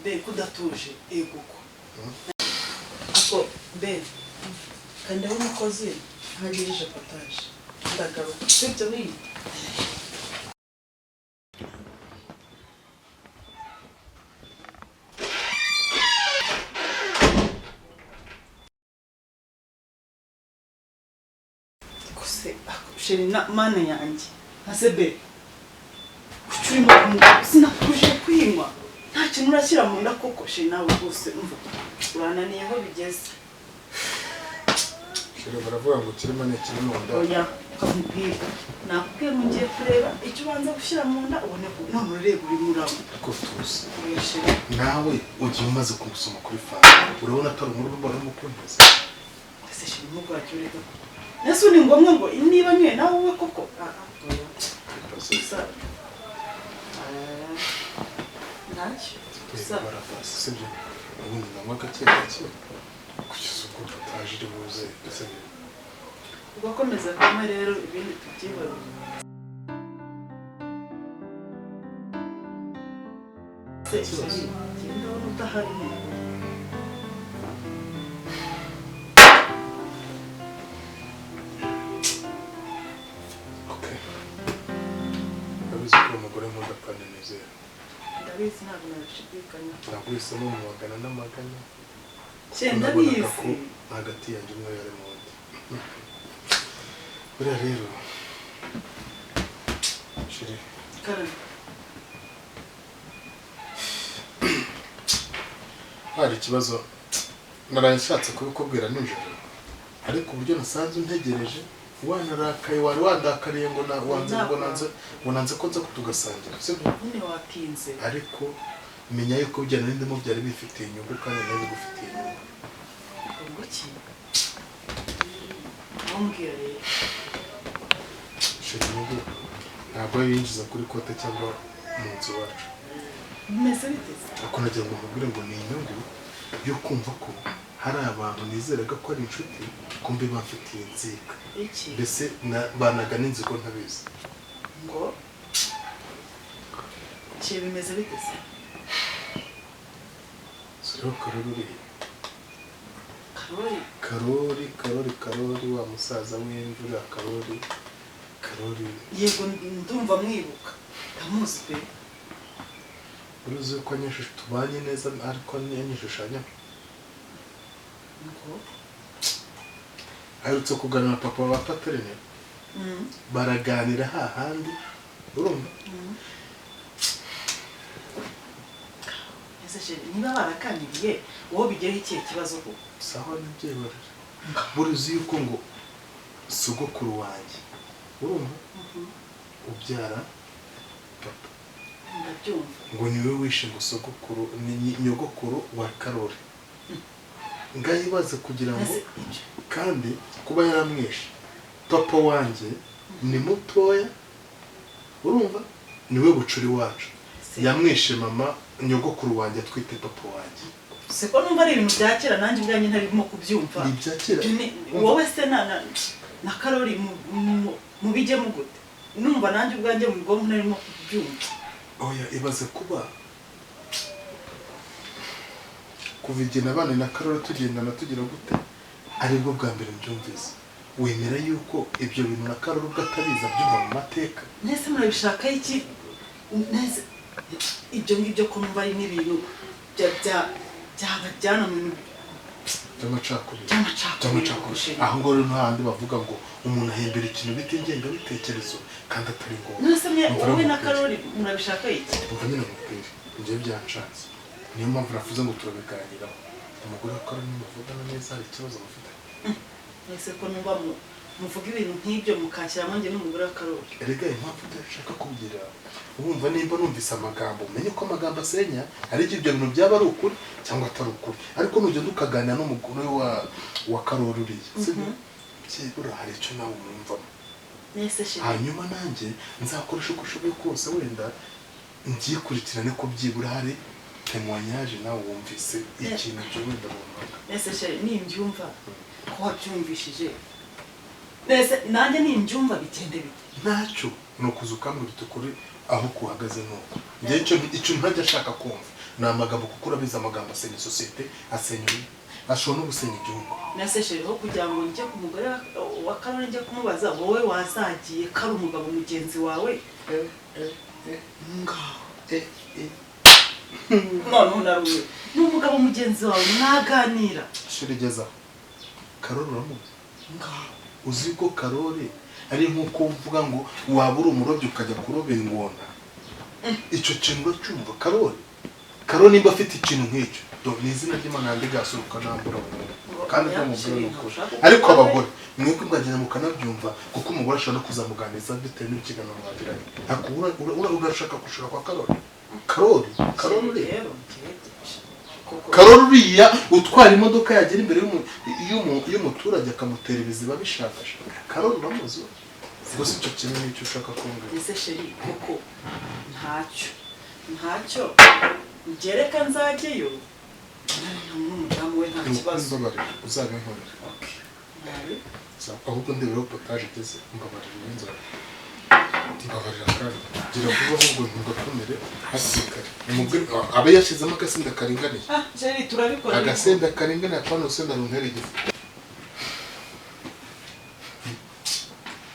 Be kudatuje ego ko. Ako be kandi aho umukozi ntagirije potaje ndagaruka sibyo wiyi. Kose chéri na mana yanjye ase be kuki urimo kunywa? Sinakubujije kuyinywa, nta kintu urashyira mu nda koko. Chéri nawe rwose umva urananiye aho bigeze. Chéri, baravuga ngo kirimo ni ikiri mu nda. Oya, ukamubwira nakubwiye ngo ngiye kureba icyo ubanza gushyira mu nda ubone ko none urareba urimo uranywa. Ariko tuzi. Oya chéri. Nawe ugiye umaze kumusoma kuri fanta, urabona atari umururumba urimo kunteza. Ese chéri ntugwacyo ureka koko, ese ni ngombwa ngo niba nyweye nawe wowe koko? Ah, ah, oya gusa ntacyo gusa. Barabasi sibyo, ubundi ndanywa gake gake kugeza ubwo potaje iri buze ndetse. Ugakomeza kunywa rero ibindi tubyihorere. Se chéri njyewe ndabona udahari neza. Okay, urabizi ko uri umugore nkunda kandi nizera. Ndabizi, ntabwo nabishidikanya. Naguhisemo mu magana n'amagana. Chéri Nabonaga ko ndabizi. hagati yanjye umwe yari mu wundi. Buriya rero chéri, Karame. Hari ikibazo naraye nshatse kubikubwira nijoro, ariko uburyo nasanze untegereje wanarakaye, wari wandakariye ngo wanze ngo nanze ko nza tugasangira, sibyo? Nyine watinze. Ariko menya yuko ibyo nari ndimo byari bifitiye inyungu kandi nari bigufitiye inyungu. Ubwo ki ntumbwira rero. Chéri, inyungu ntabwo yinjiza kuri kote cyangwa mu nzu iwacu. Bimeze bite se? Ariko nagira ngo nkubwire ngo ni inyungu yo kumva ko hari abantu nizeraga ko ari inshuti kumbe bamfitiye inzika. Iki? Mbese banaga n'inzigo ntabizi. Ngo ki bimeze bite se? Suriho Karori uriya. Karori? Karori, Karori, Karori wa musaza w'imvura, Karori, Karori. Yego, ndumva mwibuka, ndamuzi pe. Uruzi ko tubanye neza ariko anyishushanya. Ngo? Aherutse kuganira na papa wa Paterine. Baraganira hahandi urumva. Ese chéri niba baraganiriye wowe bigereho ikihe kibazo koko? Sawa, nibyibarira buruzi yuko ngo sogokuru wanjye urumva ubyara papa. Ndabyumva. Ngo niwe wishe ngo sogokuru ni nyogokuru wa Karori, ngayibaze kugira ngo Ese ibyo kandi kuba yaramwishe papa wanjye ni mutoya urumva niwe bucuri wacu. Yamwishe mama nyogokuru wanjye atwite papa wanjye. Se ko numva ari ibintu bya kera, nanjye ubwanjye ntarimo kubyumva. Ni ibya kera. Ibyo wowe se na Karori mubijyemo gute? Numva nanjye ubwanjye mu bwonko ntarimo kubyumva. Oya, ibaze kuba kuva igihe nabana na Karori tugendana tugira gute aribwo bwa mbere mbyumvise. Wemera yuko ibyo bintu na Karori ubwo atabizi abyumva mu mateka? Nese murabishaka iki? Nese ibyo ngibyo ko numva ari n'ibintu byabajyana mu bintu by'amacakubiri. By'amacakubiri. By'amacakubiri. Aho ngaho rero handi bavuga ngo umuntu ahembera ikintu bita ingengabitekerezo kandi atari ngombwa. Nese mwe Umva wowe na nkubwire. Karori murabishaka iki? Umva nyine nkubwire, njyewe byanshatse, niyo mpamvu navuze ngo turabiganiraho. Umugore wa Karori nimuvugana neza hari ikibazo mufitanye? Nese ko numva muvuga ibintu nk'ibyo mukakiramo njye n'umugore wa Karori. Erega impamvu udashaka kugira urumva nimba numvise amagambo umenye ko amagambo asenya, hari igihe ibyo bintu byaba ari ukuri cyangwa atari ukuri, ariko nugenda ukaganira n'umugore wa Karori uriya sibyo, byibura hari icyo nawe umwumvamo. Nese chéri. Hanyuma nanjye nzakoresha uko ushoboye kose wenda mbyikurikirane ko byibura hari témoignage nawe wumvise ikintu cyo wenda runaka. Nese chéri nimbyumva ko wabyumvishije, nese nanjye nimbyumva bigende bite? Ntacyo Ni ukuza ukambwira uti ukuri aho kuhagaze. Nuko njye icyo ntajya ashaka kumva ni amagambo, kuko urabizi amagambo asenya sosiyete, asenya urugo, ashobora no gusenya igihugu. Nase chéri, ho kugira ngo njye ku mugore wa Karoli njye kumubaza, wowe wazagiye ko ari umugabo mugenzi wawe? Ngaho noneho narumiwe. Ni umugabo mugenzi wawe, mwaganira. Chéri, geza Karori uramuzi? Ngaho. Uzi ko Karori ari nk'uko uvuga ngo waba uri umurobyi ukajya kuroba ingona. Icyo kintu uracyumva? Karori nimba afite ikintu nk'icyo, do ni izina ry'Imana yandi gasuruka nambura burundu. Kandi ibyo mubwira ni ukuri. Ariko abagore mwebwe mwagenda mukanabyumva, kuko umugore ashobora no kuzamuganiriza bitewe n'ikiganiro mwagiranye. Ariko urashaka gushaka kwa Karori? Karori uriya? Rero njyewe koko. Karori uriya utwara imodoka, yagera imbere y'umuturage akamutera ibiziba bishakashaka. Karori uramuzi we? Gusa icyo kintu nicyo ushaka kumbwira? Ese chéri, koko ntacyo ngereka nzajyeyo n'umudamu we, nta kibazo. Mbabarira, uzabinkorera. Nabi. Ahubwo ndeberaho potage igeze. Mbabarira n'inzara, mbabarira. Kandi gira vuba, ahubwo ntugakomere hakiri kare. Umubwire abe yashyizemo agasenda karinganiye. Ah chéri, turabikora ariko. Agasenda karinganiye, apana urusenda runtera igifu.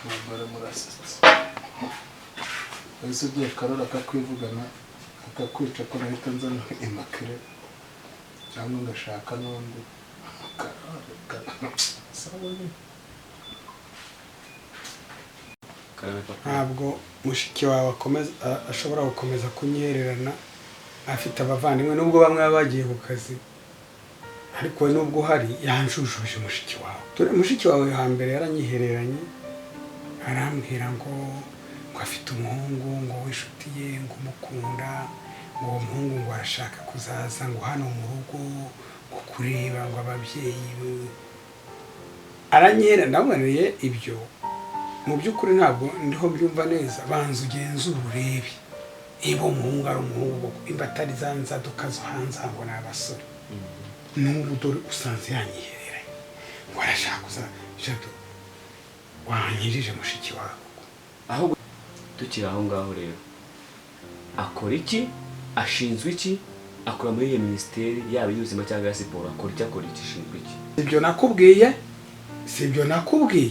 Abagore murasetse. Ese ugiye Karora akakwivugana akakwica, ko nahita nzana imakire cyangwa ngashaka n'undi? Karori, Karori, sawa nyine. Karame papa. Ntabwo mushiki wawe akomeza ashobora gukomeza kunyihererana afite abavandimwe, nubwo bamwe baba bagiye ku kazi, ariko we nubwo uhari yanjujuje mushiki wawe. Dore mushiki wawe hambere yaranyihereranye, arambwira ngo afite umuhungu ngo w'inshuti ye, ngo umukunda, ngo uwo muhungu ngo arashaka kuzaza ngo hano mu rugo ngo kureba ngo ababyeyi be. Aranyihera, ndamuboneye ibyo. Mu by'ukuri ntabwo ndiho mbyumva neza. Banza ugenzure urebe niba umuhungu ari umuhungu koko, imba atari za nzaduka zo hanze aha ngo ni abasore. N'ubu dore usanze yanyihereranye ngo arashaka kuza. Jado, wanyirije mushiki wawe koko? Ahubwo tukiri aho ngaho rero, akora iki? Ashinzwe iki? Akora muri iyo minisiteri, yaba iy'ubuzima cyangwa iya siporo? Akora iki? Akora iki? Ashinzwe iki? Ibyo nakubwiye si ibyo nakubwiye?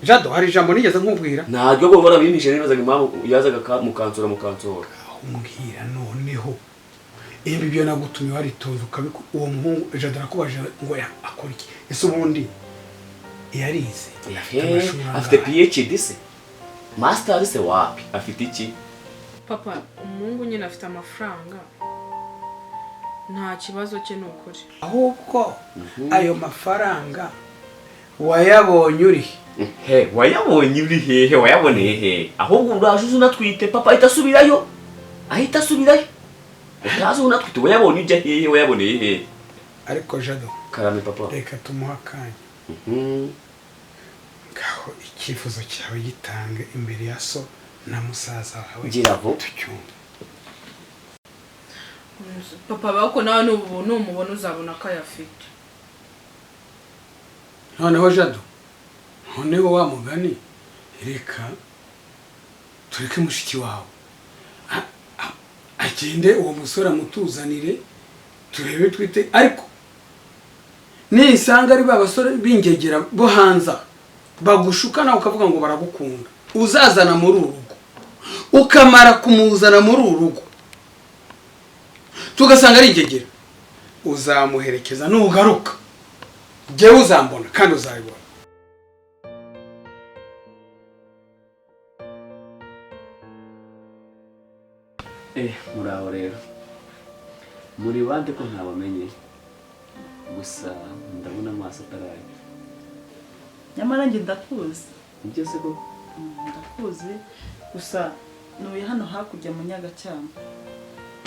Jado, hari ijambo nigeze nkubwira? Ntabwo bo barabimishe. Nibazaga impamvu yazaga mukansura mukansohora. Aho umbwira noneho ibi ibyo nagutumye waritonze ukabiku. Uwo muhungu, Jado, nakubajije ngo akora iki? Ese ubundi yarize? Afite amashuri Afite angahe? PhD se? Masters se? Wapi, afite iki? Papa, umuhungu nyine afite amafaranga, nta kibazo cye, ni ukuri. Ahubwo ayo mafaranga wayabonye uri He, wayabonye uri hehe? Wayaboneye hehe? Ahubwo uraje uzi unatwite, papa ahita asubirayo, ahita asubirayo. Utazi unatwite, wayabonye ujya hehe? Wayaboneye hehe? Ariko Jado, Karame papa. reka tumuhe akanya. Ngaho icyifuzo cyawe gitange imbere ya so na musaza wawe. Gira vuba. Tucyumve. Papa, bako nawe numubona uzabona ko ayafite. Noneho Jado, noneho wa mugani, reka tureke mushiki wawe agende, uwo musore amutuzanire turebe twite. Ariko nisanga ari ba basore b'ingegera bo hanze aha, bagushuka nawe ukavuga ngo baragukunda, uzazana muri uru rugo, ukamara kumuzana muri uru rugo tugasanga ari ingegera, uzamuherekeza nugaruka. Jyewe uzambona kandi uzabibona. Muraho rero. Muri bande ko ntabamenye? Gusa ndabona amaso ataraye. Nyamara njye ndakuzi. Nibyo se koko? Ndakuzi, gusa ntuye hano hakurya mu Nyagacyama.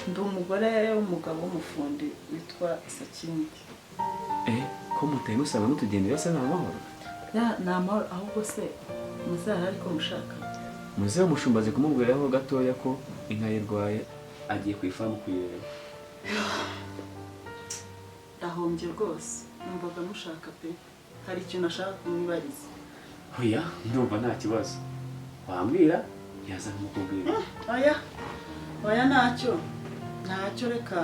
Ndi umugore w'umugabo w'umufundi witwa Sakindi. Ko mutari musanga mutugendera se, ni amahoro? Ya, ni amahoro. Ahubwo se muzahara ariko mushaka? Muzehe umushumba azi kumubwiraho gatoya ko inka ye irwaye, agiye ku ifamu kuyireba. Ndahombye rwose, numvaga mushaka pe. Hari ikintu ashaka kumwibariza. Oya, ndumva nta kibazo. Wambwira Yaza nkamukubwira. Oya, oya, ntacyo, ntacyo, reka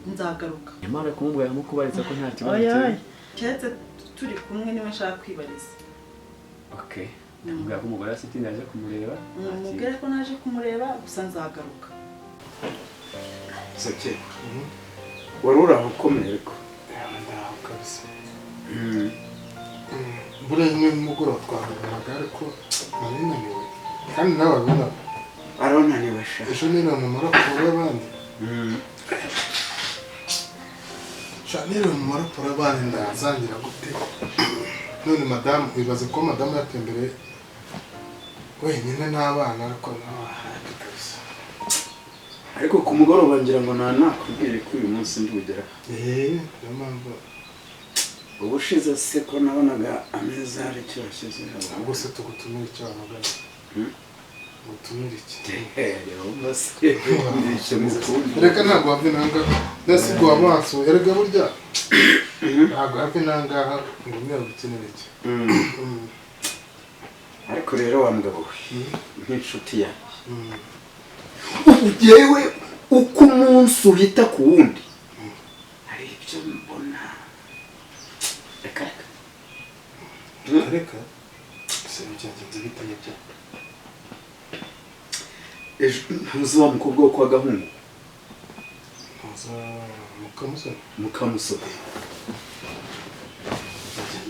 nzagaruka. Nyamara kumubwira yamukubariza ko nta kibazo Oya, kiri. Oya, keretse turi kumwe niwe nshaka kwibariza. Okay, ndamubwira ko umugore wa Sitini yaje kumureba. Mubwire ko naje kumureba gusa, nzagaruka. Sake, wari uri aho ukomeye ariko? Ndaho kabisa. Buriya nyine nimugoroba twavuganaga, ariko nari naniwe kandi nawe wabibona. Aronaniwe sha. Ejo niriwe mu maraporo y'abandi sha, niriwe mu maraporo y'abandi, ndazangira gute none? Madamu, wibaze ko madamu yatembereye wenyine n'abana, ariko nawe hafi kabisa. Ariko ku mugoroba ngira ngo nta nakubwiye ko uyu munsi ndi bugera. Eee, niyo mpamvu. Ubushize se ko nabonaga ameza hari icyo yashyizeho? Ubwo se tugutumire icyo wamagana? Gutumire iki? Wumva se icyo mukunda? Reka, ntabwo wava inanga ndasigwa amaso. Erega burya ntabwo hava inangaha ngo umweru ukenera iki. Ariko rero wa mugabo we, nk'inshuti yanjye, ubu yewe uko umunsi uhita ku wundi hari ibyo mbona, reka reka. Reka se, byagenze bitanye bya? Ejo ntuzi wa mukobwa wo kwa Gahungu? Ntuza Mukamusoni? Mukamusoni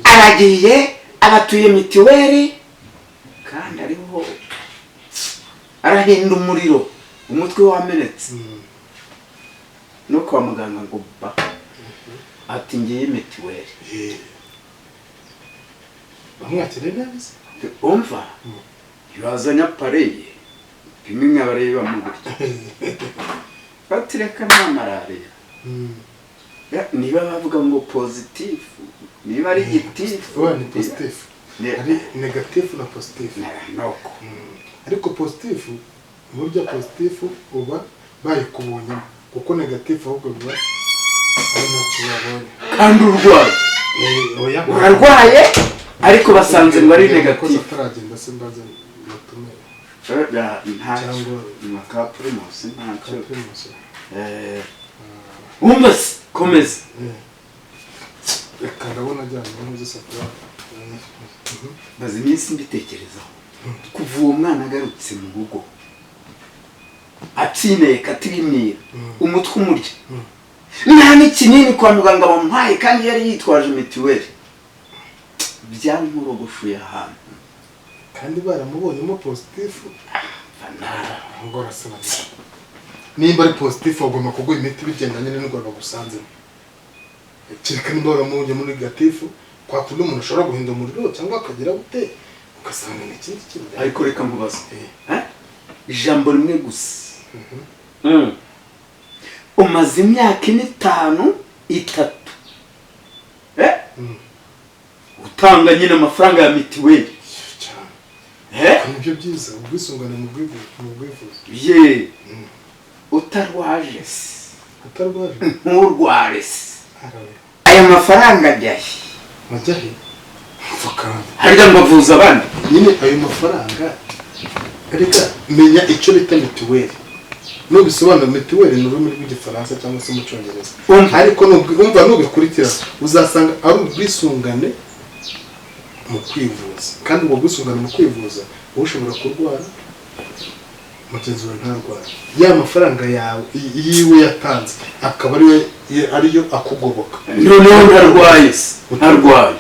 aragiye, abatuye mitiweli kandi ariho arahinda umuriro, umutwe wamenetse, no kwa muganga ngo ba ati ngiye mitiweli. Bamwakiriye nabi se? Umva, yazanye appareil bimwe nkabarebamo gutya, bati reka nta malariya. Ya, niba bavuga ngo positif, niba ari gitifu. Oya, ni positif. Hari négatif na positif. Nuko. Ariko positif, burya positif uba bayikubonyemo, kuko négatif ahubwo biba ari ntacyo babonye. Kandi urwaye. Oya. Urarwaye ariko basanze ngo ari Umukozi négatif. Ataragenda se mbanze mutumire? Ntacyo. Cyangwa- Nka ka Primus, ntacyo. Ka Primus. Wumva se, komeza. Reka, ndabona ajyanye n'umuzi safuriya. Maze iminsi mbitekerezaho, kuva uwo mwana agarutse mu rugo atineka, atirimira, umutwe umurya, nta n'ikinini kwa muganga bamuhaye kandi yari yitwaje mituweli, byankorogoshuye ahantu. Kandi baramubonyemo positif, ngo arasobanura nimba ari positif bagomba kuguha imiti bigendanye n'indwara bagusanzemo, kereka nimba baramubonyemo négatif, kwa kundi umuntu ashobora guhinda umuriro cyangwa akagira gute, ugasanga ni ikindi kintu. Ariko reka nkubaze. Eh? Ijambo rimwe gusa. Umaze imyaka ine, itanu, itatu, eh? Utanga nyine amafaranga ya mitiweli. Cyane. Eh? Nibyo byiza, ubwisungane mu bwivuzi. Ye, utarwaje se? Utarwaje. Nturware se? Arawe. Aya mafaranga ajyahe? Majya he? Mva kandi. Harya ngo avuza abandi? Nyine ayo mafaranga, reka menya icyo bita mituweli nubisobanura. Mituweli ni ururimi rw'Igifaransa cyangwa se mu Cyongereza. Umva. Ariko umva, nubikurikira uzasanga ari ubwisungane mu kwivuza, kandi ubwo bwisungane mu kwivuza, wowe ushobora kurwara, mugenzi wawe ntarwara, ya mafaranga yawe yiwe yatanze akaba ariyo akugoboka. Noneho ntarwaye se, ntarwaye?